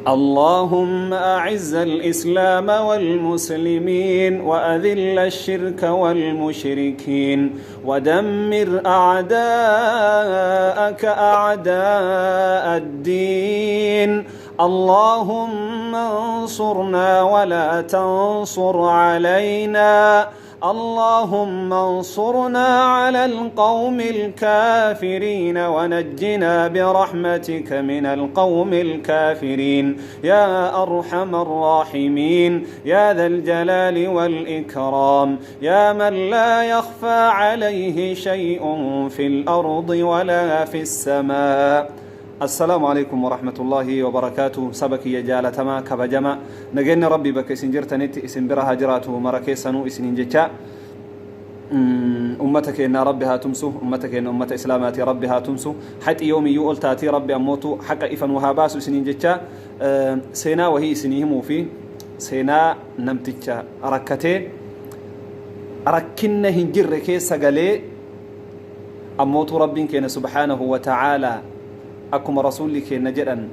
اللهم أعز الإسلام والمسلمين وأذل الشرك والمشركين ودمر أعداءك أعداء الدين. اللهم انصرنا ولا تنصر علينا. اللهم انصرنا على القوم الكافرين ونجنا برحمتك من القوم الكافرين يا أرحم الراحمين يا ذا الجلال والإكرام يا من لا يخفى عليه شيء في الأرض ولا في السماء. السلام عليكم ورحمة الله وبركاته. سبك يا جالتما كبجما نجن ربي بك سنجرتنت اسم برها جراته مركيسنو اسنين جتا أمتك إن ربها تمسو، أمتك إن أمة إسلامات ربها تمسو حتى يوم يقول تاتي ربي أموتو حق إفن وهاباس سنين جتا. سينا وهي سنيهم في سينا نمتجا ركتي ركن هنجر كيس قالي أموتو ربي كين سبحانه وتعالى أكم رسولك نجدًا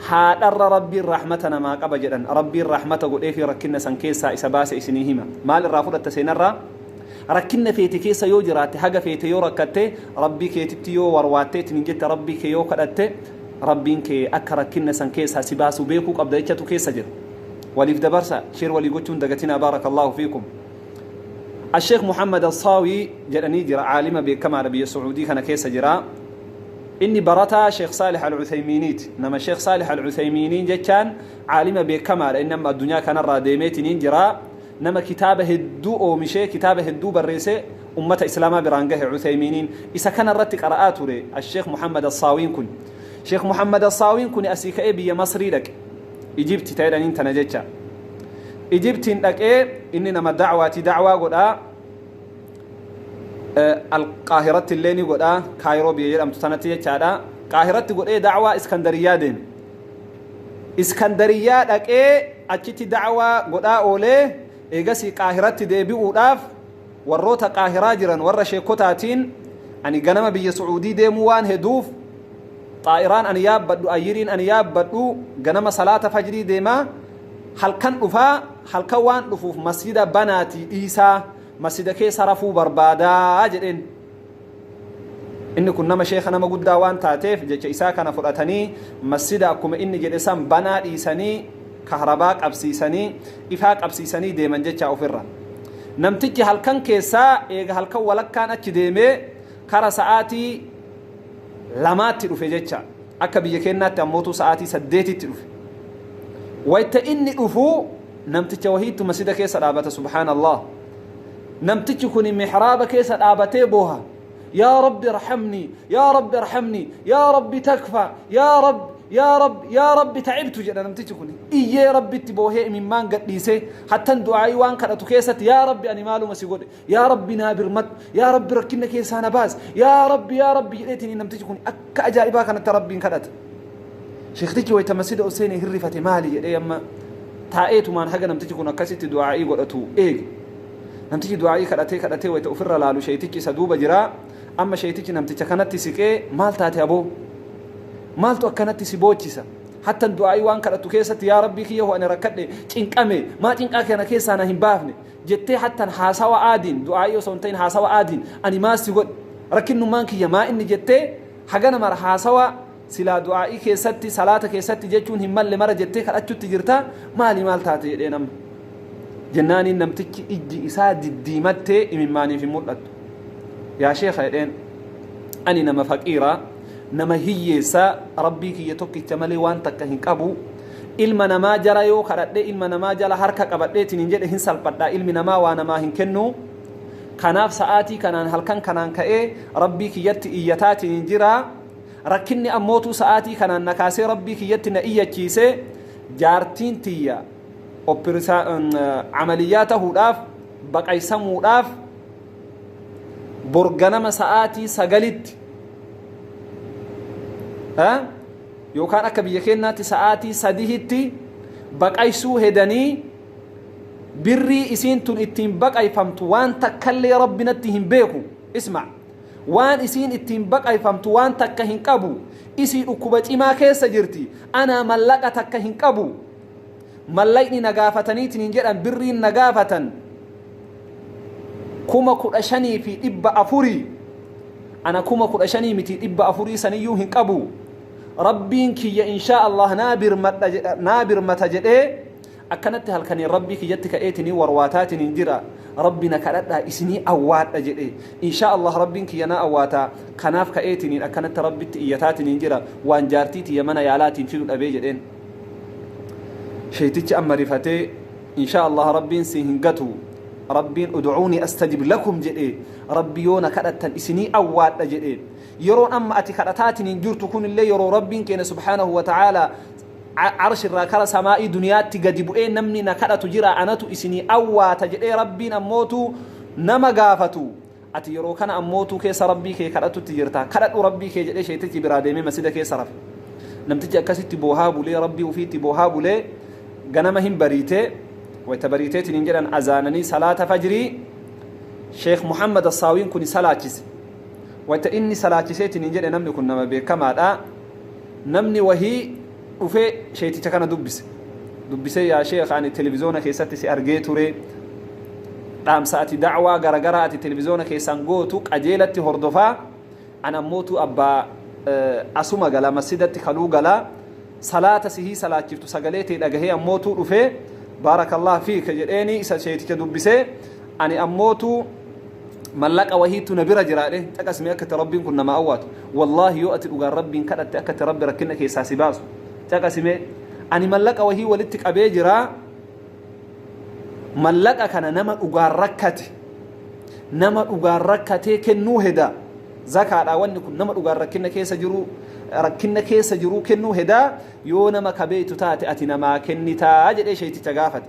حادر ربي الرحمة ما قبل جدًا ربي الرحمة قل إيه في ركنا سنكيسا إسباس إسنيهما مال الرافضة تسينرا ركنا في تكيسا يوجرات حاجة في تيوركته ربي كي تبتيو ورواتي تنجت ربي كي يوكرته ربي كي أكركنا سنكيسا سباس بيكو قبل إيش تكيسا جد وليف دبرسا شير ولي قلتون دقتنا بارك الله فيكم. الشيخ محمد الصاوي جراني جرا عالم بكما عربية السعودي كان كيسا جرا إني برتا شيخ صالح العثيمينيت نما شيخ صالح العثيمينين جتان عالم بكمال إنما الدنيا كان الراديميت نينجرا نما كتابه هدو أو مشي كتابه هدو بريسة أمة إسلاما برانجه عثيمينين إذا كان الرتك قراءاته الشيخ محمد الصاوين كن شيخ محمد الصاوين كن أسيك أبي مصري لك إجبت تايدا إنت نجتة إجبت لك إيه إني نما دعوة دعوة قد القاهرة اللي نقول كايرو بيجي أم تسنتي تشادا قاهرة تقول إيه دعوة إسكندرية دين إسكندرية لك إيه أشتي دعوة قول أولي إيه قصي قاهرة دي بيوقف وروتا قاهرة جرا ورا شيء كتاتين أني جنما بيجي سعودي دي موان هدوف طائران أن ياب بدو أيرين أن ياب بدو جنما صلاة فجري ديما هل كان أفا هل كوان أفوف مسجد بناتي إيسا مسجد كي صرفوا بربادا جدين إن كنا ما شيخنا ما قد دوان تاتيف جت إسا كان فرأتني مسجد أكم إن جلسان بنا إيساني كهرباء أبسيساني إفاق أبسيساني ديما جت أوفرا نمتج هل كان كيسا إيه هل كان ولا كان أتديمي كرا ساعتي لما تروف جت أكبي يكنا تموتو ساعتي سديتي تروف ويت إني أفو نمتج وهيت مسجد كيسا رابط سبحان الله نمتج كوني محراب كيس الآبتي بوها يا رب ارحمني يا رب ارحمني يا رب تكفى يا رب يا رب يا رب تعبت جدا نمتج كوني إيه يا رب تبوهي من مان قد ليسي حتى دعائي وان كانت كيست يا رب أني مالو مسيقول يا رب نابر مد يا رب ركنا كيسانا باز يا رب يا رب جئتني نمتج كوني أك أجائبا كانت ربي كانت شيختك ويتمسد أسيني هرفة مالي يا أما تايت مان حاجة نمتج كوني كست دعائي قلتو إيه نمتجي دعائي كراتي كراتي ويتوفر لالو شيتك سدوب جرا أما شيتك نمتج كانت تسكي مال تاتي أبو مال تو كانت تسيبوتشيسا حتى الدعائي وان كراتو كيسة يا ربي كيه وأنا ركدني تنقمي ما تنقاك أنا كيسة أنا هم بافني جتي حتى حاسوا عادين دعائي وصنتين حاسوا عادين أنا ما سيقول ركنو مانك يا ما إني جتي حاجة مر حاسوا سلا دعائي كيستي صلاة كيستي جتون هم مال مرة جتي كراتو تجرتا مالي مال تاتي لينم جناني نمتك إجي إساد الديمتة من ماني في مطلق يا شيخ الآن أني نما فقيرة نما هي سا ربي كي يتوكي تملي وان تكهن كابو إلما نما جرى يو خرد إلما نما جرى حركة قبل تنجد هن سالبدا إلما نما وانا ما هن كنو كناف ساعتي كنان هل كان كنان كأي ربي كي يت إيتاتي نجرا ركني أموتو ساعتي كنان نكاسي ربي كي يت نئية كيسة جارتين تيا عملياته لاف بقى يسمو لاف برجنما ساعتي سجلت ها يوكان أكبي يكينا تساعتي سديهتي بقى يسو هدني بري إسين تون إتين بقى يفهمت وان تكلي ربنا تهم بيكو اسمع Waan isiin ittiin baqayfamtu waan takka hin qabu. Isii dhukkuba cimaa keessa jirti. Anaa mallaqa takka hin qabu. Mallayni na gaafataniitiin jedhan, birriin na gaafatan 15,400. Ana 15,000 miti, 400 saniyyuu hin qabu. Rabbiin kiyya inshaa Allah naa birmata jedhee akkanatti halkaniin Rabbii kiyyatti ka'eetinii warwaataatiin hin jira. Rabbi na kadhadhaa, isinii awwaadha jedhe. Inshaa Allah Rabbiin kiyya naa awwaataa. Kanaaf ka'eetiniin akkanatti Rabbitti iyyataatiin hin jira. Waan jaartii tiyya mana yaalaatiin fidu dhabee jedheen. Sheeytichi amma rifatee, inshaa Allah Rabbiin si hin gatu. Rabbiin udcuunii astajib lakum jedhe. Rabbi yoo na kadhattan isinii awwaadha jedhe. Yeroon amma ati kadhataatiin hin jirtu kunillee yeroo Rabbiin keenya subhaanahu wa ta'aalaa arshi irraa kara samaa'ii duniyaatti gadi bu'ee namni na kadhatu jira, anatu isinii awwaata jedhee Rabbiin ammootu nama gaafatu. Ati yeroo kana ammootuu keessa Rabbii kee kadhatutti jirta. Kadhadhu Rabbii kee jedhee sheeytichi biraa deemee masjida keessa rafe. Namtichi akkasitti boohaa bulee, Rabbii ofiitti boohaa bulee, ganama hin bariitee. Wayta bariiteetiin hin jedhan azaananii salaata fajrii Sheekh Muhammad Assaawiin kun salaachise. Wayta inni salaachiseetiin hin jedhe, namni kun nama beekamaadha. Namni wahii dhufee sheeticha kana dubbise. Dubbisee, yaa sheekh, ani televizoona keessatti si argee ture. Dhaamsa ati da'waa garagaraa ati televizoona keessaan gootu qajeelatti hordofaa. An ammootu abbaa asuma gala, masjidatti kaluu gala. Salaata sihii salaachiftu sagalee tee dhagahee ammootuu dhufee, baarakallah fiika jedheeni isa sheeticha dubbisee, ani ammootu mallaqa wahiitu na bira jiraadhe. Caqasme akka itti Rabbiin kun nama awwaatu. Wallaahi yoo ati dhugaan Rabbiin kadhatte, akka itti Rabbi rakkina keessaa si baasu caqasime. Ani mallaqa wahii walitti qabee jiraa. Mallaqa kana nama dhugaan rakkate, nama dhugaan rakkatee kennuu heda. Zakaadha wanni kun. Nama dhugaan rakkina keessa jiru, rakkina keessa jiruu kennuu hedaa. Yoo nama kabeeytu taate ati namaa kennitaa jedhee sheeyticha gaafate.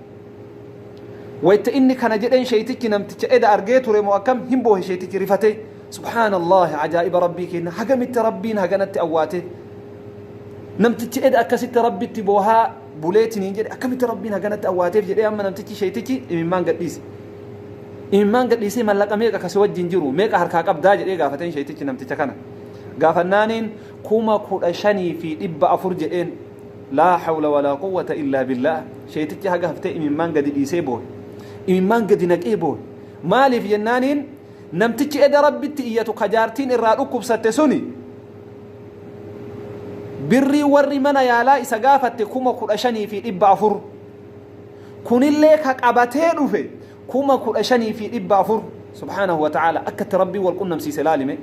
Wayta inni kana jedheen, sheeytichi namticha eda argee ture moo akkam, hin boohe sheeytichi rifatee. Subhaanallahi, ajaa'iba Rabbii kenna! Hagamitti Rabbiin haganatti awwaate? Namtichi eda akkasitti Rabbitti boohaa buleetiin hin jedhe, akkamitti Rabbiin haganatti awwaateef jedhee amma namtichi sheeytichi imimmaan gadhiise. Imimmaan gadhiisee, mallaqa meeqa kasi wajjin jiru, meeqa harkaa qabdaa jedhee gaafateen sheeytichi namticha kana. Gaafannaaniin 15,400 jedheen. Laa hawla walaa quwwata illaa billaah. Sheeytichi haga haftee imimmaan gadi dhiisee boohe. Imimmaan gadi naqee boohe. Maaliif jennaaniin, namtichi eda Rabbitti iyyatu ka jaartiin irraa dhukkubsatte suni birrii warri mana yaalaa isa gaafatte 15,400. Kunillee ka qabatee dhufe 15,400. Subhaanahu wa ta'ala, akka itti Rabbiin wal qunnamsiise laalime.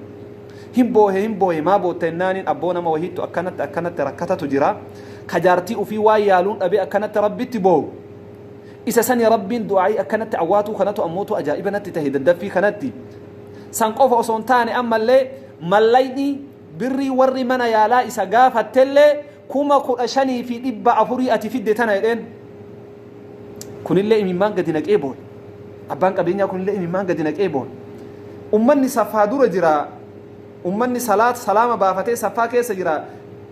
Hin boohe, hin boohe. Maa bootta jennaaniin, abboo nama wahiittu akkanatti akkanatti rakkatatu jira. Ka jaartii ufii waan yaaluun dhabee akkanatti Rabbitti boohu. Isa sani Rabbiin du'aa'ii akkanatti awwaatuu kanatu ammootu ajaa'iba natti tahe daddaffii kanatti. San qofa osoo hin taane, ammallee mallayni birrii warri mana yaalaa isa gaafattellee 15,400 ati fidde tana jedheen. Kunillee imimmaan gadi naqee boohe. Abbaan qabeenyaa kunillee imimmaan gadi naqee boohe. Ummanni saffaa dura jira. Ummanni salaat salaama baafatee saffaa keessa jira.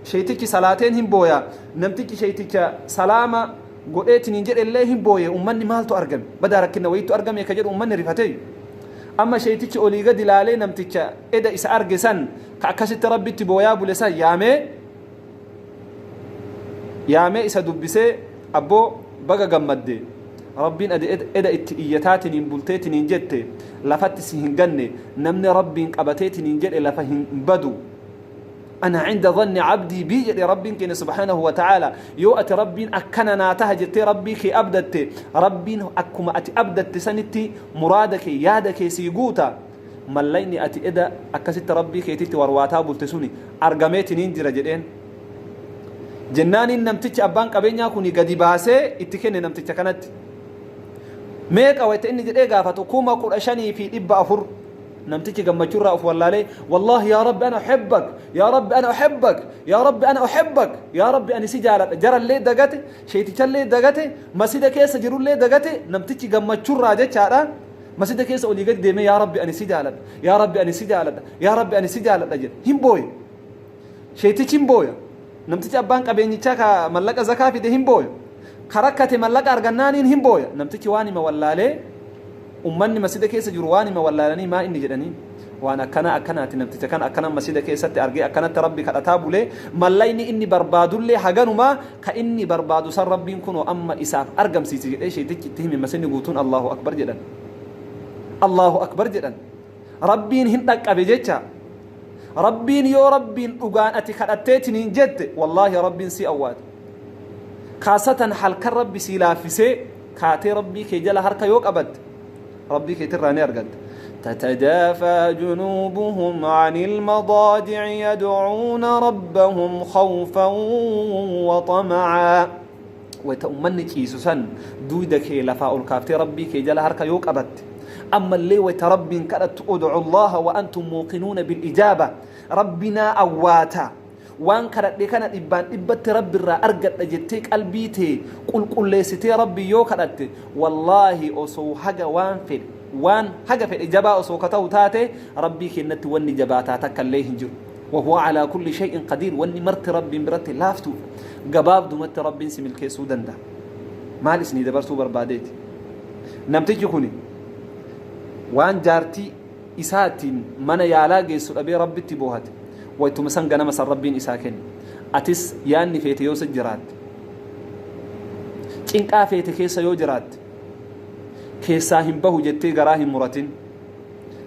Sheeytichi salaateen hin booya. Namtichi sheeyticha salaama godheetiin hin jedhellee hin booye. Ummanni maaltu argame? Badaa rakkina wayiitu argame ka jedhu ummanni rifatee. Amma sheeytichi olii gadi laalee namticha eda isa arge san, ka akkasitti Rabbitti booyaa bule san yaamee yaamee isa dubbisee, abboo baga gammadde. Rabbiin adi eda itti iyyataatiin bulteetiin jette lafatti si hin ganne. Namni Rabbiin qabateetiin jedhe lafa hin badu. Ana cinda dhanni cabdii bii jedhe Rabbiin keenya subhaanahu wa ta'aala. Yoo ati Rabbiin akkana naa taha jettee Rabbii kee abdatte, Rabbiin akkuma ati abdatte sanitti muraada kee, yaada kee sii guuta. Mallayni ati eda akkasitti Rabbii keetitti warwaataa bulte suni argameetiniin jira jedheen. Jennaaniin namtichi abbaan qabeenyaa kuni gadi baasee itti kenne namticha kanatti. Meeqa wayta inni jedhee gaafatu, 15,400. Namtichi gammachuurraa of wallaalee, wallaahi yaa Rabbi ana uhibbak, yaa Rabbi ana uhibbak, yaa Rabbi ana uhibbak, yaa Rabbi ani si jaaladha. Jarallee dagate, sheetichallee dagate, masjida keessa jirullee dagate. Namtichi gammachuurraa jechaadha. Masjida keessa olii gadi deemee, yaa Rabbi ani si jaaladha, yaa Rabbi ani si jaaladha, yaa Rabbi ani si jaaladha jedhe. Hin booye. Sheetichi hin booya. Namtichi abbaan qabeenyichaa ka mallaqa zakaa fide hin booya. Ka rakkate mallaqa argannaaniin hin booya. Namtichi waan hima wallaalee, ummanni masjida keessa jiru waan hima wallaalanii, maa inni jedhanii. Waan akkana akkanaati namticha kan akkana masjida keessatti argee akkanatti Rabbi kadhataa bulee mallayni inni barbaadullee haganumaa ka inni barbaadu san Rabbiin kunoo amma isaaf argamsiise jedhee sheetichi itti hime. Masjidni guutuun Allahu akbar jedhan, Allahu akbar jedhan. Rabbiin hin dhaqqabe jecha. Rabbiin yoo Rabbiin dhugaan ati kadhatteetiniin jette, wallaahi Rabbiin si awwaate. Kaasatan halkan Rabbi sii laaffisee kaatee Rabbii kee jala harka yoo qabatte, Rabbii keetirraa ni argatta. تتجافى جنوبهم عن المضاجع يدعون ربهم خوفا وطمعا. Wayta ummanni ciisu san duyda kee lafaa ol kaaftee Rabbii kee jala harka yoo qabatte, ammallee wayta Rabbiin kadhattu, ادعوا الله وأنتم موقنون بالإجابة, Rabbinaa awwaata, waan kadhadhe kana dhibbaan dhibbatti Rabbi irraa argadha jettee qalbii tee qulqulleessitee Rabbi yoo kadhatte, wallaahi osoo haga waan fedhe, waan haga fedhe jabaa osoo ka ta'u taate, Rabbii kennatti wanni jabaataa takka illee hin jiru. وهو على كل شيء قدير. Wanni marti Rabbiin biratti laaftuuf gabaabdumatti Rabbiin si milkeessuu danda'a. Maal isinii dabarsuu barbaadeeti? Namtichi kuni waan jaartii isaatiin mana yaalaa geessu dhabee Rabbitti boohate. Waytuma san ganama san Rabbiin isaa kenne. Atis yaanni feete yoo si jiraatte, cinqaa feete keessa yoo jiraatte, keessaa hin bahu jettee garaa hin muratin.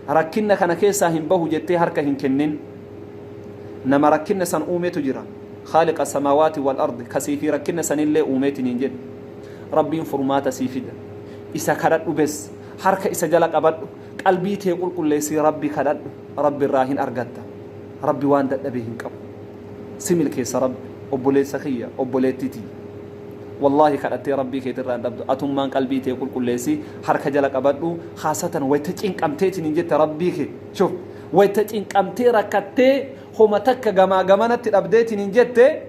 Rakkinna kana keessaa hin bahu jettee harka hin kennin. Nama rakkinna san uumetu jira, خالق السماوات والأرض, kasii fi rakkinna sanillee uumeetiin hin jedhe. Rabbiin furmaata sii fida. Isa kadhadhu, bes harka isa jala qabadhu, qalbii tee qulqulleessii Rabbi kadhadhu. Rabbi irraa hin argatta. Rabbi waan dadhabee hin qabu, si milkeessa Rabbi. Obboleessa kiyya, obboleettitii, wallaahi kadhattee Rabbii keetirraa hin dhabdu. Atummaan qalbii tee qulqulleessii harka jala qabadhu. Haasatan wayta cinqamteetiin hin jette Rabbii kee, shuf, wayta cinqamtee rakkattee homa takka gamaa gamanatti dhabdeetiin hin jette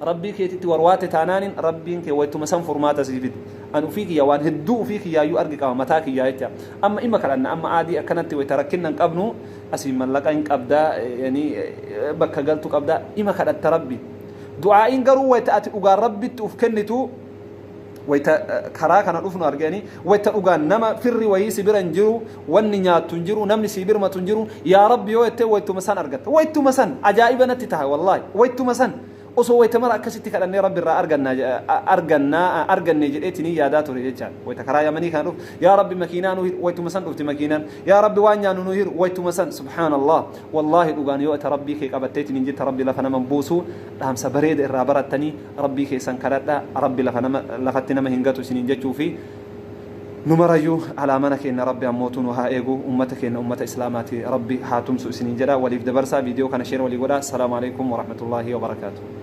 Rabbii keetitti warwaate taanaanin, Rabbiin kee waytuma san furmaata sii fide. An ufii kiyya waan hedduu ufii kiyyaayyuu argi qaba mataa kiyyaa jecha. Amma ima kadhanna, amma aadii akkanatti wayta rakkinna hin qabnu, asii mallaqa hin qabda, yani bakka galtu qabda, ima kadhatta Rabbi. Du'aa'iin garuu wayta ati dhugaan Rabbitti uf kennitu, wayta karaa kana dhufnu arganii, wayta dhugaan nama firri wayii si bira hin jiru, wanni nyaattu hin jiru, namni si birmatu hin jiru, yaa Rabbi yoo jettee, waytuma san argatta. Waytuma san ajaa'iba natti taha wallaahi. Waytuma san osoo wayta mara akkasitti kadhannee Rabbi irraa argannaa arganne jedheetiin yaadaa ture jechaan. Wayta karaa Yamanii kana dhufu, yaa Rabbi makiinaa nu hiru, waytuma san dhufti makiinaan. Yaa Rabbi waan nyaannu nu hiru, waytuma san. Subhaanallah, wallaahi dhugaan yoo ata Rabbii kee qabatteetiin hin jette, Rabbi lafa nama buusu. Dhaamsa bareeda irraa barattanii Rabbii keessan kadhadha. Rabbi lafa nama lafatti nama hin gatu isiniin jechuu fi numarayyuu alaa mana keenya Rabbi ammootu nu haa eegu. Ummata keenya, ummata Islaamaati, Rabbi haa tumsu isiniin jedha. Waliif dabarsaa viidiyoo kana, share walii godha. السلام عليكم ورحمة الله وبركاته.